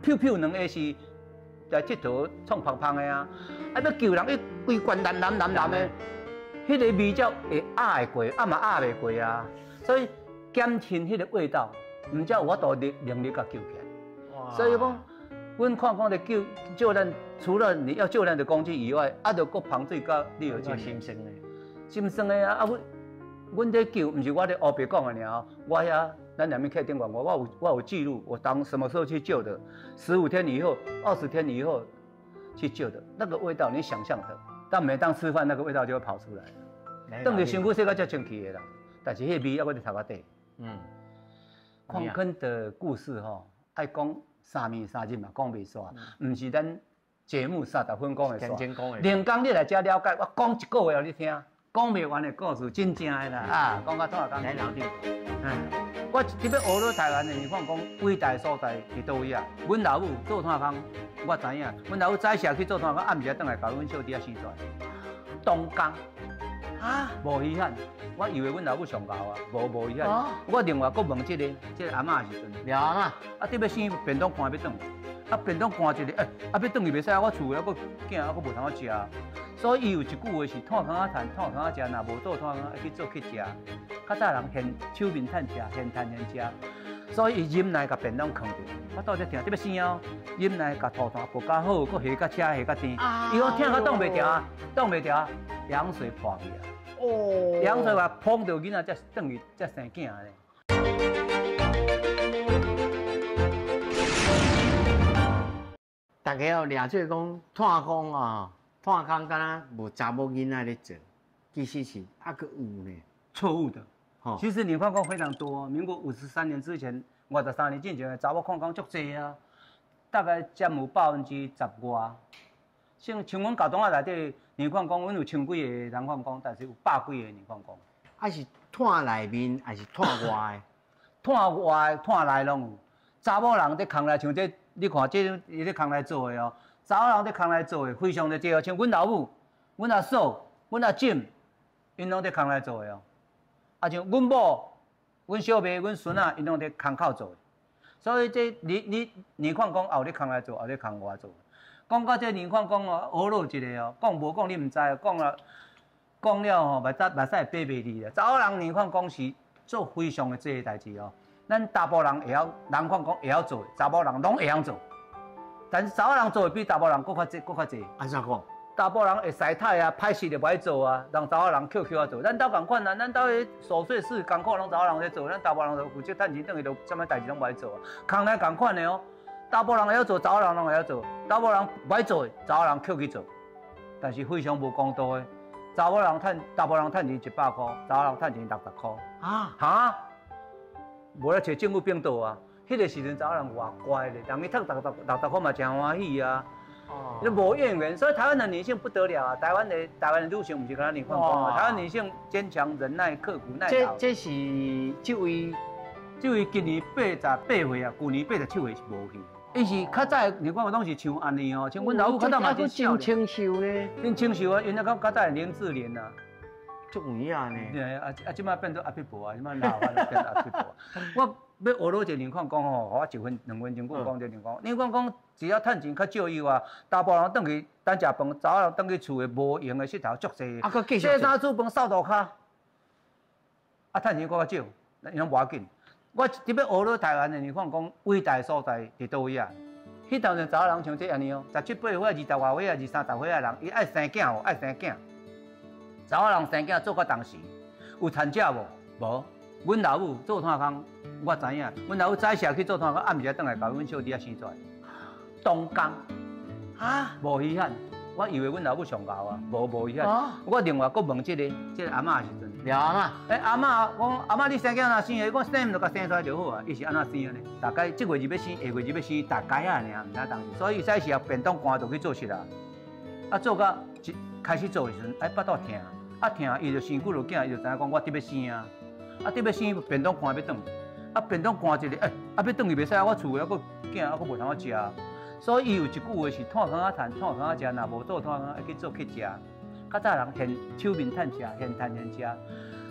嗅嗅兩下是來𨑨迌創芳芳的啊，啊欲救人，伊規罐藍藍藍藍的，彼個味才會壓會過，啊嘛壓袂過啊，所以減輕彼個味道，毋才有法度能力共救起來。所以講，阮礦工咧救救難，除了你要救難的工具以外，啊，著閣芳水佮旅遊精。心酸的，心酸的啊！啊，阮咧救，毋是我咧烏白講的爾，我遐咱兩面客頂管，我有記錄，我當什麼時候去救的，15天以後、20天以後去救的，那個味道你想象的，但每當吃飯那個味道就會跑出來。轉去身軀洗甲遮清氣的啦，但是彼個味猶閣佇頭殼底。礦坑的故事吼，愛講3暝3日嘛講袂煞，毋是咱節目30分講會煞。連工你來遮了解，我講一個月予你聽，講袂完的故事，真正的啦啊，講到吐口來老弟，我特別學了台灣的，你看講偉大所在佇佗位啊？阮老母做炭工，我知影，阮老母早時去做炭工，暗時轉來共阮小弟仔生出來。東江啊，無稀罕，我以為阮老母上𠢕啊，無稀罕。我另外閣問這個阿嬤的時陣，廖阿嬤，啊，得欲生便當寒欲轉，啊，便當寒一个，欸，啊，欲轉去袂使，我厝的猶閣囝猶閣無通好食。所以伊有一句話是炭空仔趁，炭空仔食，若無做炭空，愛去做乞食。較早人現手面趁食，現趁現食，所以伊忍耐共便當囥著。我倒咧聽，得欲生哦，忍耐共塗炭薄較好，閣下較車下較甜。伊講疼甲擋袂牢啊，擋袂牢，羊水破去啊。哦，羊水話捧著囡仔才轉去，才生囝咧。大家哦，掠做講炭工啊，炭工敢若無查某囡仔咧做，其實是猶閣有呢。錯誤的。其實女礦工非常多。民國53年之前，53年進前，查某礦工足濟啊，大概佔有10%外。像阮舊同學內底女礦工，阮有千幾個男礦工，但是有百幾個女礦工。啊是炭內面，還是炭外的？炭外、炭內攏有。查某人佇空內，像這，你看這伊咧空內做的哦。查某人佇空內做的非常的濟哦，像阮老母、阮阿嫂、阮阿婶，𪜶攏佇空內做的哦。啊，像阮某、阮小妹、阮孫仔，𪜶攏佇空口做的。所以這你女礦工也有咧空內做，也有咧空外做。講到這女礦工哦，學落一個哦，講無講你毋知，講了講了吼，目屎目屎會爬袂離啦。查某人女礦工是做非常的濟的代誌哦。咱查埔人會曉，男礦工會曉做，查某人攏會曉做。但是查某人做的比查埔人閣較濟，閣較濟。按怎講？查埔人會使太啊，歹勢就無愛做啊，讓查某人抾抾啊做。咱兜仝款啊，咱兜彼瑣碎事工課攏查某人咧做，咱查埔人就負責趁錢，轉去就啥物代誌攏無愛做啊。空內仝款的哦，查埔人會曉做，查某人攏會曉做。查某人無愛做的，查某人抾去做。但是非常無公道的，查某人趁查埔人趁錢100箍，查某人趁錢60箍。啊？哈？無咧揣政府反倒啊！彼個時陣查某人偌乖咧，人去趁60箍嘛誠歡喜啊。哦，你無怨言，所以台灣的女性不得了啊！台灣的女性毋是敢若女礦工啊，台灣女性堅強、忍耐、刻苦耐勞。這是這位今年88歲啊，舊年87歲是無去。伊是較早的女礦工攏是像按呢哦，像阮老母較早嘛真真清秀咧，真清秀啊！𪜶那較較早的林志玲啊。足有影呢。對啊，啊，這擺變做阿撇婆啊，這擺老啊變阿撇婆。我欲學落一個女礦工吼，我一分兩分鐘講這女礦。女礦工只要趁錢較少以外，查埔人轉去等食飯，查某人轉去厝的無閒的穡頭足濟。啊，閣繼續。洗衫煮飯、掃塗跤，啊，趁錢閣較少，𪜶攏無要緊。我特別學落台灣的女礦工偉大所在佇佗位啊？彼當陣查某人像這按呢哦，17、8歲、20外歲啊、20、30歲的人，伊愛生囝無？愛生囝。查某人生囝做到當時，有產假無？無。阮老母做炭工，我知影。阮老母早时去做炭工，暗时轉來共阮小弟仔生出來。東工啊，無稀罕，我以為阮老母上𠢕啊，無稀罕。我另外閣問這個阿嬤的時陣，了阿嬤，欸，阿嬤，我講阿嬤，你生囝哪生的？伊講生毋就共生出來就好啊。伊是按怎生的呢？大概這月日欲生，下月日欲生，大概啊爾，毋知當時。所以早時啊，便當寒就去做事啦。啊，做到一開始做的時陣，哎，腹肚疼，啊疼，伊就生久就囝，伊就知影講我得欲生啊。啊，得欲生，便當寒欲轉，啊，便當寒一个，欸，啊，欲轉去袂使啊，我厝的猶閣囝，猶閣無通食。所以伊有一句話是炭空仔趁，炭空仔食，若無做炭空，愛去做乞食。較早人現手面趁食，現趁現食，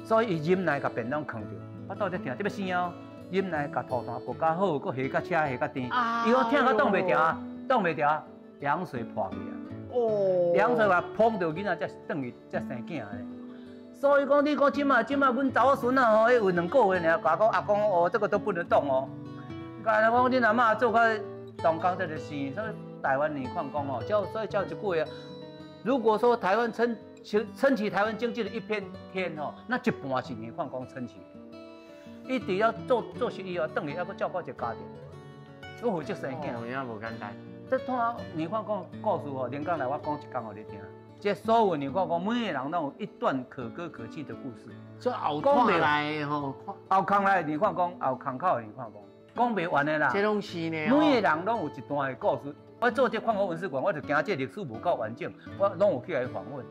所以伊忍耐共便當囥著，腹肚咧疼，得欲生哦，忍耐共塗炭薄較好，閣下較車下較甜。伊講疼到擋袂牢啊，擋袂牢啊，羊水破去啊！哦，羊水話膨著囡仔才轉去才生囝咧。所以講，你講這馬這馬，阮查某孫仔吼，有2個月爾，共我講阿公哦，這個都不能動哦。共我講恁阿嬤做較動工才就生，所以台灣泥礦工哦，所以叫一句話，如果說台灣撐起台灣經濟的一片天吼，那一半是泥礦工撐起。伊除了做生意哦，轉去猶閣照顧一個家庭，閣負責生囝。有影無簡單。這炭泥礦工故事吼，連講來我講一工予你聽。這所有泥礦工每個人攏有一段可歌可泣的故事。這後空來吼，後空來泥礦工，後空口的泥礦工，講袂完的啦。這攏是呢。每個人攏有一段的故事。我做這礦工文史館，我就驚這歷史無夠完整，我攏有去共伊訪問。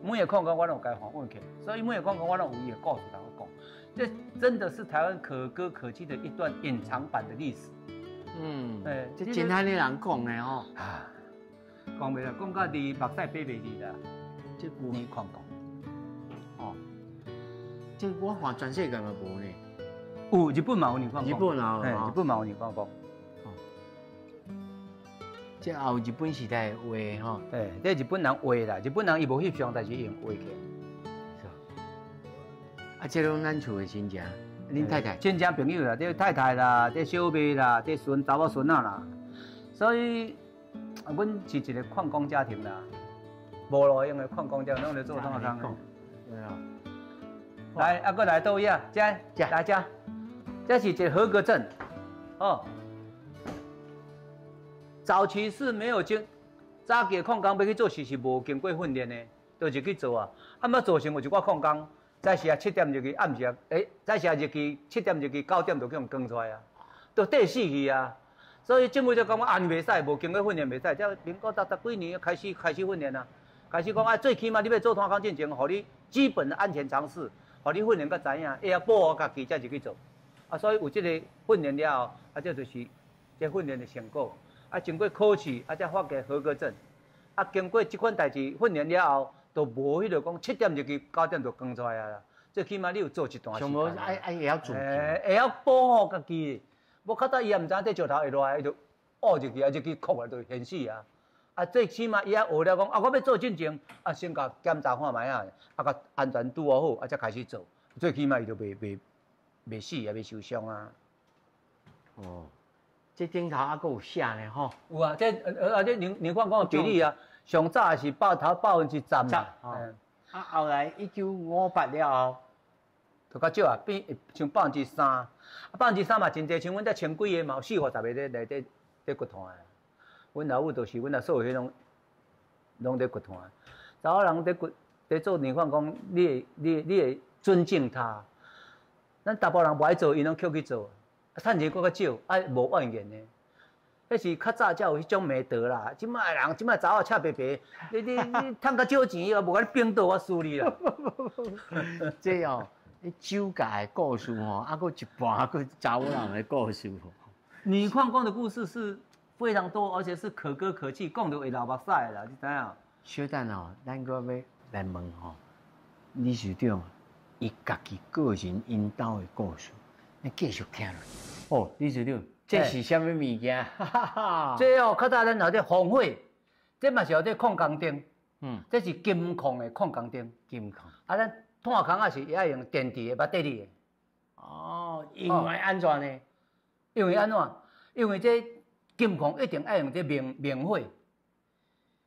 每個礦工我攏有共伊訪問起來，所以每個礦工我攏有伊的故事通講。這真的是台灣可歌可泣的一段隱藏版的歷史。嗯，欸，這真歹你人講的吼。講袂啦，講到你目屎爬袂離啦。這泥礦工，哦，這我看全世界嘛無呢。有日本嘛有泥礦工。日本啊，日本嘛有泥礦工。哦，這後日本時代畫吼。欸，這日本人畫啦，日本人伊無翕相，但是用畫起來。是。啊，這攏咱厝的親戚，恁太太。親戚朋友啦，這太太啦，這小妹啦，這孫查某孫仔啦，所以。阮是一個礦工家庭啦，無路用的礦工家庭，攏咧做炭工的。對啊。來，啊，閣來倒位啊？這，來這，這是一個合格證，哦。早期是沒有經，早期的礦工欲去做事是無經過訓練的，就入去做啊。啊，毋造成有一寡礦工，早時啊7點入去，暗時啊，欸，早時啊入去7點入去，9點就去予趕出來啊，就綴死去啊。所以政府就感覺啊，你袂使，無經過訓練袂使。這民國六十幾年開始訓練啊，開始講啊，最起碼你欲做炭工進前，予你基本的安全常識，予你訓練閣知影，會曉保護家己才入去做。啊，所以有這個訓練了後，啊，這就是這訓練的成果。啊，經過考試，啊，才發個合格證。啊，經過這款代誌訓練了後，就無彼個講7點入去，9點就趕出來啊啦。最起碼你有做一段時間。愛愛會曉自救，會曉保護家己。無較早伊也毋知影這石頭會落來，伊就挖入去，啊入去囥來就現死啊！啊，最起碼伊也學了講，啊，我欲做進前，啊，先共檢查看覓仔，啊，共安全拄好，啊，才開始做。最起碼伊就袂死啊，袂受傷啊。哦，這頂頭猶閣有寫呢吼。有啊，這啊這泥礦工的比例啊，上早是10%。啊，後來1958了後。就較少啊，變像3%，啊3%嘛真濟，像阮這千幾个嘛有四五十个咧內底咧掘炭的。阮老母就是阮阿嫂彼種，攏咧掘炭。查某人咧掘咧做泥礦工，你會尊敬他。咱查埔人無愛做，𪜶攏抾去做，啊，趁錢閣較少，啊，無怨言的。彼是較早才有彼種美德啦，這擺人這擺查某赤白白，你趁較少錢，伊無共你反倒我輸你啦。這哦。你酒駕的故事吼，啊，閣一半閣查某人的故事吼。泥礦工的故事是非常多，而且是可歌可泣，講著會流目屎的啦，你知影？小等吼，咱閣欲來問吼，理事長，伊家己個人𪜶兜的故事，咱繼續聽落去。哦，理事長，這是啥物物件？這哦，較早咱有這防火，這嘛是有這礦工燈。嗯，這是金礦的礦工燈。金礦。啊，咱。炭空仔是愛用電池的、馬蹄的。哦，因為按怎呢？因為按怎？因為這金礦一定愛用這明火。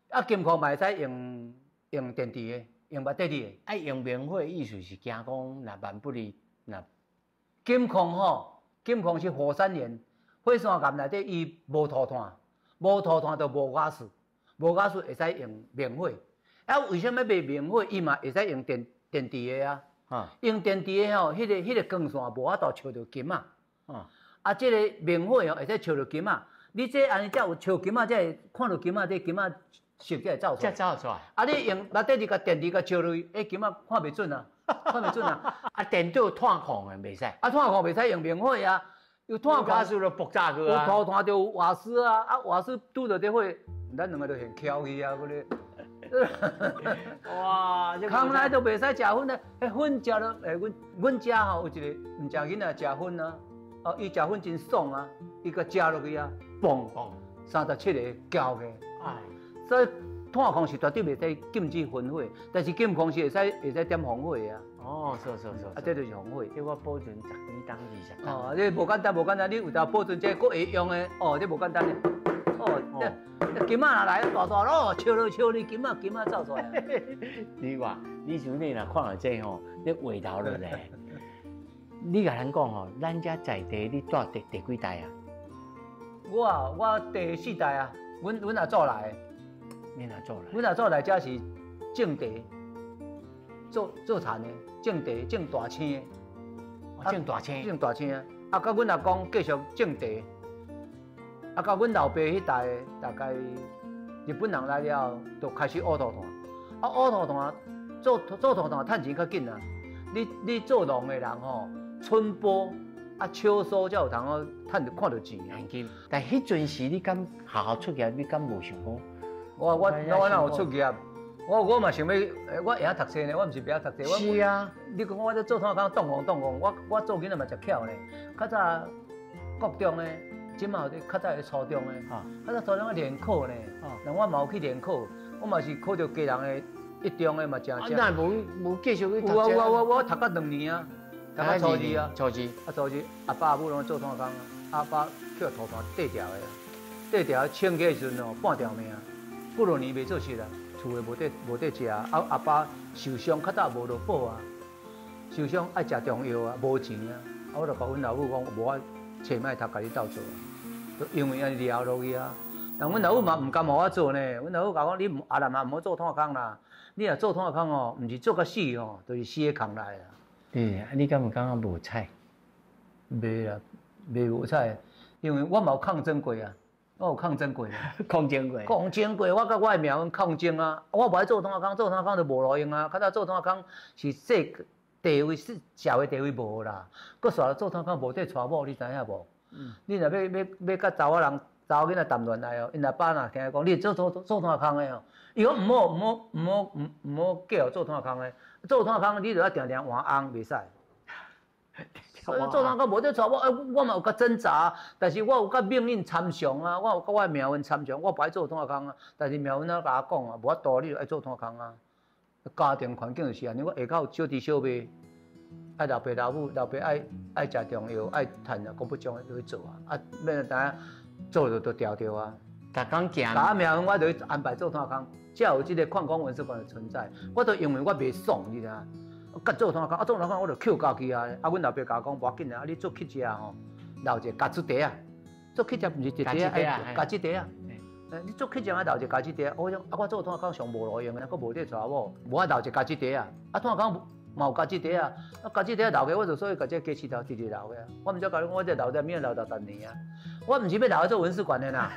啊，金礦嘛會使用電池的，用馬蹄的。愛用明火，意思是驚講，若萬不利，若金礦吼，金礦是火山岩，火山岩內底伊無塗炭，無塗炭就無瓦斯，無瓦斯會使用明火。啊，為啥物袂明火？伊嘛會使用電池的啊。用電池的吼，彼個光線無法度照著金仔。啊，這个明火哦，會使照著金仔。你這按呢才有照金仔，才會看著金仔，這金仔色才會走出來。才走出來。啊，你用內底你共電池共照落去，彼金仔看袂準啊，看袂準啊。啊，電到炭礦的袂使。啊，炭礦袂使用明火啊，有炭礦就爆炸去啊。有塗炭就有瓦斯啊，啊瓦斯拄著這火，咱兩个就現蹺去啊，嗰个。哇！空來都袂使食薰啊，彼薰食落，欸，阮遮吼有一个毋食囡仔食薰啊，哦，伊食薰真爽啊，伊共食落去啊，嘣，37个交去。哎，所以炭礦是絕對袂使禁止焚火，但是金礦是會使點防火的啊。哦，是是是。啊，這就是防火。這我保存十幾冬20冬。哦，這無簡單，無簡單，你有當保存這閣會用的，哦，這無簡單的。哦，這金仔若來大大咯，笑落笑你金仔金仔走出來。你話，你想你若看著這吼，你畫頭落來。你共咱講吼，咱遮在地你住第幾代啊？我啊，我第四代啊，阮阿祖來的。恁阿祖來？阮阿祖來遮是種地，做田的，種地種大青的。種大青。種大青啊！啊，佮阮阿公繼續種地。啊，到阮老爸彼代，大概日本人來了後，就開始挖塗炭。啊，挖塗炭做塗炭趁錢較緊啊！你做農的人吼，春播啊秋收才有通好趁看著錢現金。但彼陣時你敢學校出業，你敢無想講？我哪有出業？我嘛想欲，我會曉讀冊呢，我毋是袂曉讀冊。是啊，你講我這做炭工擋戇擋戇，我做囡仔嘛誠巧呢。較早國中的，這馬有佇較早佇初中的，較早初中咧聯考呢。人我嘛有去聯考，我嘛是考著家人的一中的嘛誠正。啊，那無繼續去讀？有啊有啊，我讀到兩年啊，讀到初二啊。初二。啊，初二，阿爸阿母攏做炭工啊，阿爸去塗炭硩掉的，硩掉清起的時陣哦，半條命。幾落年袂做事啦，厝的無得食，啊阿爸受傷，較早無勞保啊，受傷愛食中藥啊，無錢啊，啊我就共阮老母講，無我冊莫讀，共你鬥做啊，就因為按呢聊落去啊。但阮老母嘛毋甘予我做呢，阮老母共我講，你毋阿南啊，毋好做炭工啦，你若做炭工哦，毋是做甲死哦，就是死佇空內啦。對，啊你敢有感覺無彩？袂啦，袂無彩，因為我嘛有抗爭過啊。我有抗爭過，抗爭過，抗爭過，我佮我的命運抗爭啊！我無愛做炭工，做炭工就無路用啊。較早做炭工是說地位是社會地位無啦，閣煞做炭工無得娶某，你知影無？你若欲佮查某人、查某囡仔談戀愛哦，𪜶阿爸若聽講你做炭工的哦，伊講毋好毋好毋好毋好嫁予做炭工的，做炭工你著愛定定換翁，袂使。所以做炭工無得娶某，欸，我嘛有較掙扎，但是我有佮命運參詳啊，我有佮我的命運參詳，我無愛做炭工啊，但是命運啊共我講啊，無法度，你著愛做炭工啊。家庭環境就是按呢，我下口小豬小賣，愛老爸老母，老爸愛食中藥，愛趁啊，講不中就去做啊，啊，免知影做著就牢著啊。逐工行。共我命運，我就去安排做炭工，才有這個礦工文史館的存在。我都因為我袂爽，你知影？佮做炭工，啊做炭工我就抾家己啊！啊，阮老爸共我講無要緊啊，你做乞食吼，留一个家子袋仔，做乞食毋是一袋仔，家子袋仔。你做乞食愛留一个家子袋仔，我講啊，我做炭工上無路用的，閣無得娶某，無愛留一个家子袋仔。啊，炭工嘛有家子袋仔，啊家子袋仔留起，我就所以共這雞翅頭直直留起啊。我毋知共你講，我這留這物留十年啊。我毋是欲留去做文史館的啦，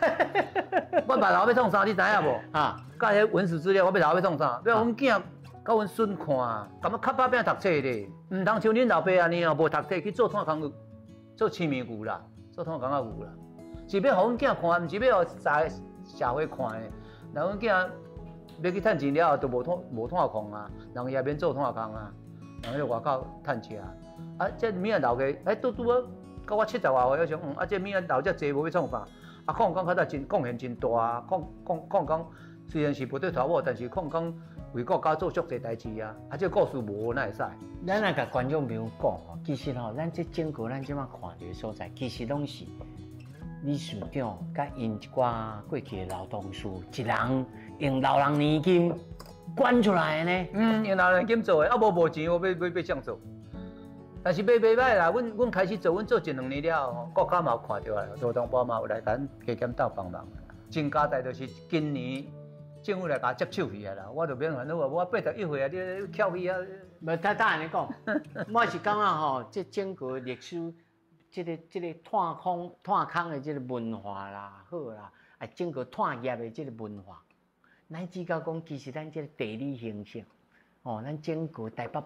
我嘛留欲創啥，你知影無？啊，佮彼文史資料，我欲留欲創啥？欲予阮囝。佮阮孫看，感覺較拍拚讀冊咧，毋通像恁老爸按呢哦，無讀冊去做炭工，做青麵牛啦，做炭工仔牛啦，是欲予阮囝看，毋是欲予社會看的。若阮囝欲去趁錢了後，就無炭礦啊，人也免做炭工啊，人去外口趁食。啊，這物仔留下，欸，拄拄好，到我70外歲，我想，啊，這物仔留遮濟無欲創啥？啊，礦工較早真貢獻真大啊，礦工雖然是無得娶某，但是礦工為國家做足濟代誌啊！啊，這個故事無哪會使？咱來共觀眾朋友講吼，其實吼，咱這整個咱這馬看著的所在，其實攏是理事長佮𪜶一寡過去的老同事，一人用老人年金捐出來的呢。嗯，用老人年金做的，啊無錢，我欲欲欲怎做？但是袂袂䆀啦，阮開始做，阮做一兩年了後，國家嘛有看著啊，勞動部嘛有來共阮加減鬥幫忙。真交代就是今年政府來共我接手去啊啦，我就免煩惱啊，我81歲啊，你翹起啊。無，他按呢講，我是感覺吼，這整個歷史，這個炭礦炭空的這個文化啦，好啦，啊，整個炭業的這個文化，乃至到講，其實咱這個地理形勢，哦，咱整個台北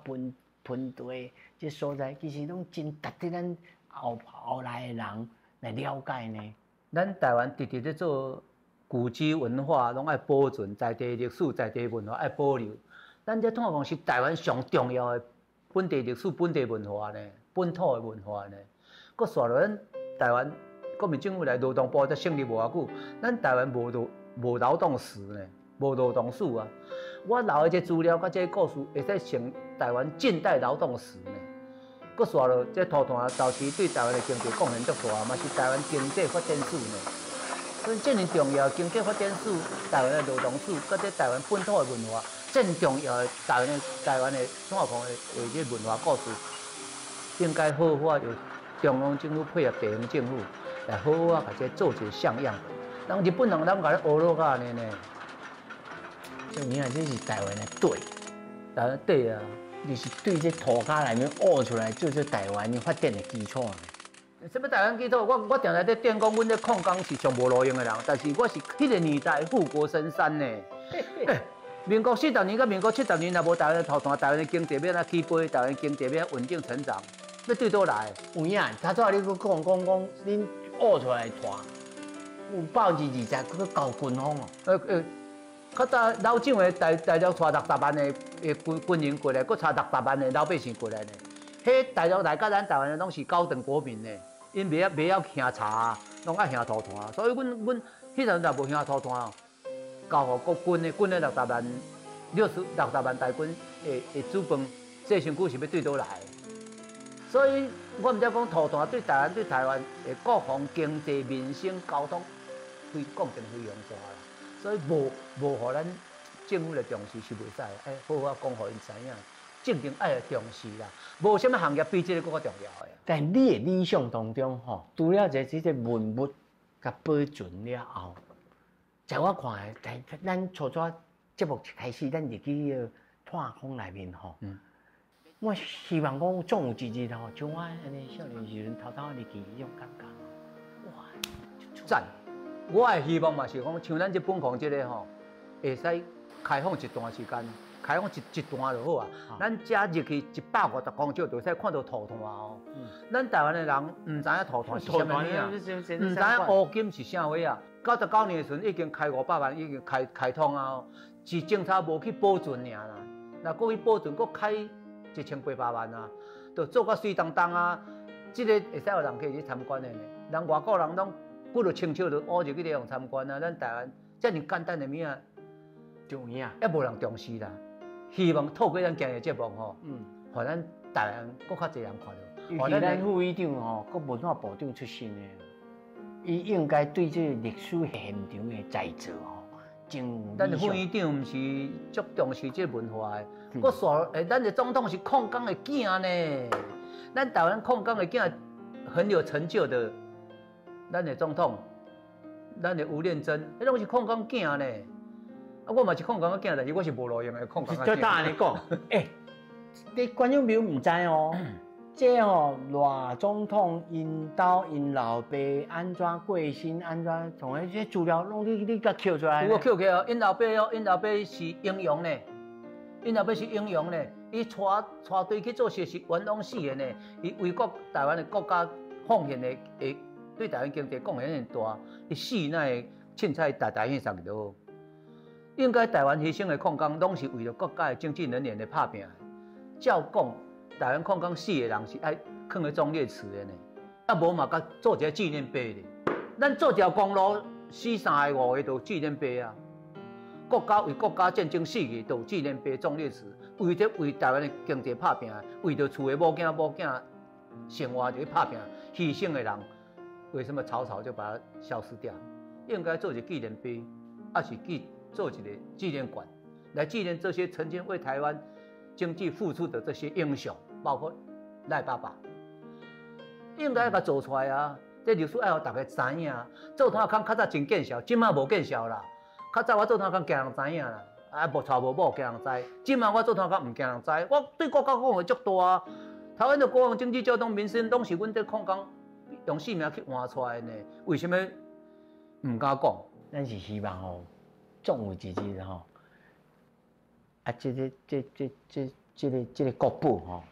盆地這所在，其實攏真值得咱後後來的人來了解呢。咱台灣直直咧做古蹟文化，攏愛保存在地歷史、在地文化愛保留。咱這炭礦是台灣上重要的本地歷史、本地文化呢，本土的文化呢。閣煞落咱台灣國民政府來勞動部才成立無偌久，咱台灣無勞動史呢，無勞動史啊。我留的這資料佮這個故事，會使成台灣近代勞動史呢。閣煞落這土炭早期對台灣的經濟貢獻足大，嘛是台灣經濟發展史呢。所以這麼重要的經濟發展史、台灣的勞動史，佮這台灣本土的文化，這麼重要的台灣的炭礦的這文化故事，應該好好由中央政府配合地方政府來好好啊，共這做一個像樣的。人日本人攏共咧學落甲按呢呢。這有影，這是台灣的底，台灣底啊，就是對這塗跤內面挖出來做做台灣的發展的基礎。什麼台灣基礎？我定定咧踮講，阮咧礦工是上無路用的人，但是我是彼個年代護國神山呢。欸，民國40年佮民國70年，若無台灣的土炭，台灣的經濟欲按怎起飛？台灣經濟欲按怎穩定成長？欲對佗來？有影，頭拄仔你閣講講講，恁挖出來的炭有20%，閣交軍方哦。較早老蔣的大陸帶60萬的軍人過來，閣帶60萬的老百姓過來呢。彼大陸來佮咱台灣的攏是高等國民呢，𪜶袂曉興柴，攏愛興土炭，所以阮彼陣若無興土炭，交予國軍的軍的六十萬60萬大軍的煮飯，這身軀是欲對佗來？所以我毋知講土炭對台灣的國防、經濟、民生、交通，非貢獻非常大啦。所以無予咱政府來重視是袂使，愛好好講予𪜶知影，政治愛來重視啦。無啥物行業比這個閣較重要的。但你的理想當中吼，除了這個文物共保存了後，在我看來，咱初初節目一開始，咱入去彼個炭礦內面吼，我希望講總有一日吼，像我按呢少年時陣偷偷入去彼種感覺，哇！讚！我的希望嘛是講，像咱這本礦這個吼，會使開放一段時間，開放一段就好啊。咱遮入去150公尺，就會使看到土炭哦。咱台灣的人毋知影土炭是啥物物啊，毋知影烏金是啥貨啊。99年的時陣已經開500萬，已經開通啊，是政策無去保存爾啦。若閣去保存，閣開1800萬啊，就做甲媠當當啊。這個會使予人去參觀的呢。人外國人攏幾落清朝就挖入去咧用參觀啊。咱台灣遮爾簡單的物仔，就有影，猶無人重視啦。希望透過咱今日節目吼，予咱台灣閣較濟人看著。尤其咱副院長吼，閣文化部長出身的，伊應該對這個歷史現場的再造吼，真有。咱的副院長毋是足重視這個文化的，閣煞欸，咱的總統是礦工的囝呢。咱台灣礦工的囝很有成就的，咱的總統，咱的吳念真，彼攏是礦工囝呢。啊，我嘛是礦工的囝，但是我是無路用的礦工的囝。就當按呢講，欸，你觀眾朋友毋知哦，這吼賴總統𪜶兜𪜶老爸按怎過身，按怎從彼這資料攏你共抾出來。有啊，抾起哦，𪜶老爸哦，𪜶老爸是英雄呢，𪜶老爸是英雄呢，伊帶隊去做事是冤枉死的呢，伊為國台灣的國家奉獻的，會對台灣經濟貢獻遐大，伊死哪會凊彩代代去送就好。應該台灣犧牲的礦工，攏是為著國家的經濟能源來拍拚的。照講，台灣礦工死的人是愛囥佇忠烈祠的呢，啊無嘛，共做一个紀念碑咧。咱做一條公路，死三个五个就有紀念碑啊。國家為國家戰爭死去，就有紀念碑、忠烈祠。為著為台灣的經濟拍拚，為著厝的某囝某囝生活就去拍拚，犧牲的人，為什麼草草就把它消失掉？應該做一個紀念碑，抑是做一個紀念館，來紀念這些曾經為台灣經濟付出的這些英雄，包括賴爸爸，應該共做出來啊！這歷史愛予逐家知影。做炭空較早真見笑，這馬無見笑啦。較早我做炭空驚人知影啦，啊無娶無某驚人知。這馬我做炭空毋驚人知，我對國家貢獻足大啊！台灣的國防、經濟、交通、民生，攏是阮這礦工用性命去換出來的呢。為啥物毋敢講？咱是希望吼，總有一日吼，啊，這個、這、這、這、這個、這個國寶吼，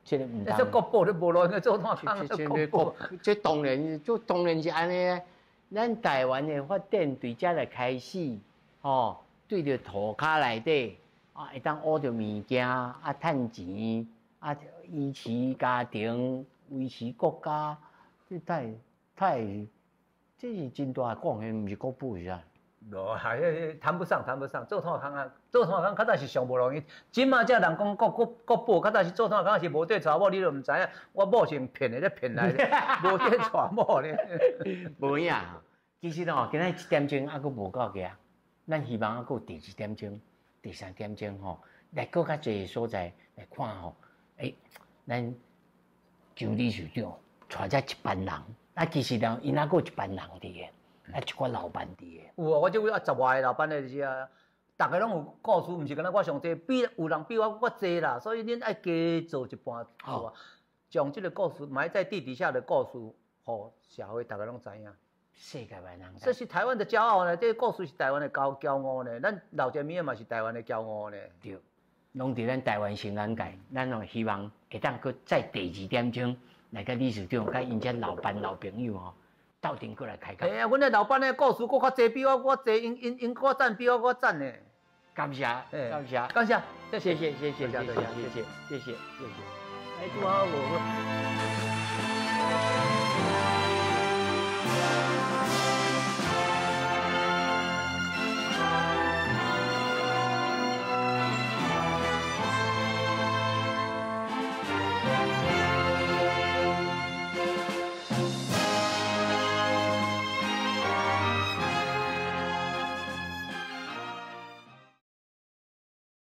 這個毋通。這國寶你無路用做炭空，國寶。這當然，這當然是按呢。咱台灣的發展對遮來開始，吼，對著塗跤內底啊，會當挖著物件啊，趁錢啊，維持家庭，維持國家，這太太，這是真大貢獻，毋是國寶是啥？無啊，彼談不上，談不上。做炭空啊，做炭空較早是上無容易。這馬才人講國國國寶，較早是做炭空是無綴娶某，你都毋知影。我某是用騙的，咧騙來的，無綴娶某咧。無影，其實吼，今仔一點鐘猶閣無夠額，咱希望猶閣有第二點鐘、第三點鐘吼，來閣較濟所在來看吼。欸，咱周理事長帶遮一班人，啊，其實呢，𪜶猶閣有一班人佇个。啊，一寡老闆佇个。有啊，我這位啊十外个老闆咧就是啊，逐家攏有故事，毋是干焦我上濟，比有人比我閣濟啦，所以恁愛加做一半做啊，將這個故事埋在地底下的故事，予社會逐家攏知影。世界萬人。這是台灣的驕傲呢，這個故事是台灣的驕傲呢，咱老一輩嘛是台灣的驕傲呢。對，攏佇咱台灣新眼界，咱哦希望會當閣再第二點鐘來佮理事長、佮𪜶遮老闆老朋友吼，鬥陣閣來開講。嘿啊，阮的老闆的故事閣較濟，比我閣濟，𪜶𪜶𪜶閣讚比我閣讚呢。感謝，感謝，感謝，謝謝，謝謝，謝謝，謝謝，謝謝，謝謝。哎，拄好無。